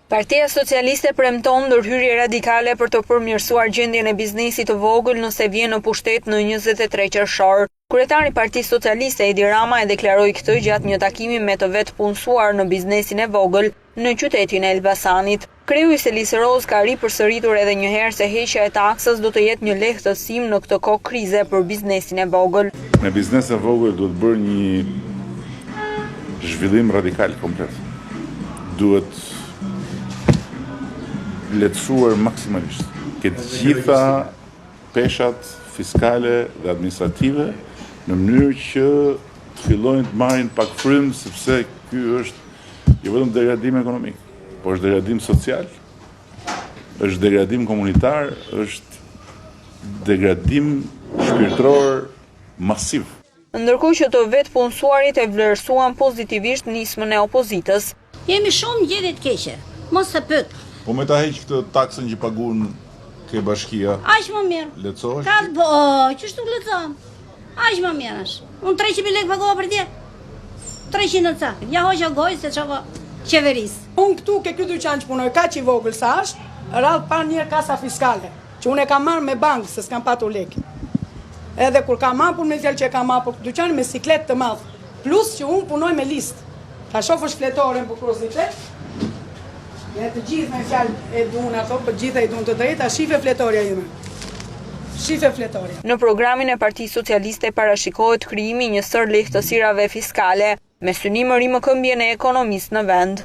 Partia Socialiste premton ndërhyrje radikale për të përmirësuar gjendjen e biznesit të vogël nëse vjen në pushtet në 23 qershor. Kryetari i Partisë Socialiste Edi Rama e deklaroi këtë gjatë një takimi me të vetëpunësuar në biznesin e vogël në qytetin e Elbasanit. Kreu i selisë rozë ka ripërsëritur edhe një herë se heqja e taksës do të jetë një lehtësim në këtë kohë krize për biznesin e vogël. Në biznesin e vogël duhet bërë një zhvillim radikal komplet. Duhet lehtësuar maksimalisht. Ke të gjitha peshat fiskale dhe administrative në mënyrë që të fillojnë të marrin pak frymë sepse ky është jo vetëm degradim ekonomik, por është degradim social, është degradim komunitar, është degradim shpirtëror masiv. Ndërkohë që të vetëpunësuarit e vlerësuan pozitivisht nismën e opozitës. Jemi shumë në gjendje të keqe. Mos e pyet. Po me ta heq këtë taksën që paguan ke bashkia. Aq më mirë. Lehtësohesh? Ka po, qysh nuk lehtësohem. Aq më mirë është. Unë 300 mijë lekë pagova për dje. 300 e ca. Ja hoqa gojë se çova qeverisë. Unë këtu ke ky dyqan që punoj kaq i vogël sa është, radhë parë njëherë kasa fiskale, që unë e kam marrë me bankë se s'kam patur lekë. Edhe kur kam hapur me fjalë që e kam hapur këtë dyqan me siklet të madh. Plus që unë punoj me listë. Ta shofësh fletoren për kuriozitet. Ne të gjithë me fjalë e duan ato, po të gjitha i duan të drejta, shife fletorja ime. Shife fletorja. Në programin e Partisë Socialiste parashikohet krijimi i një sërë lehtësirave fiskale, me synim rimëkëmbjen e ekonomisë në vend.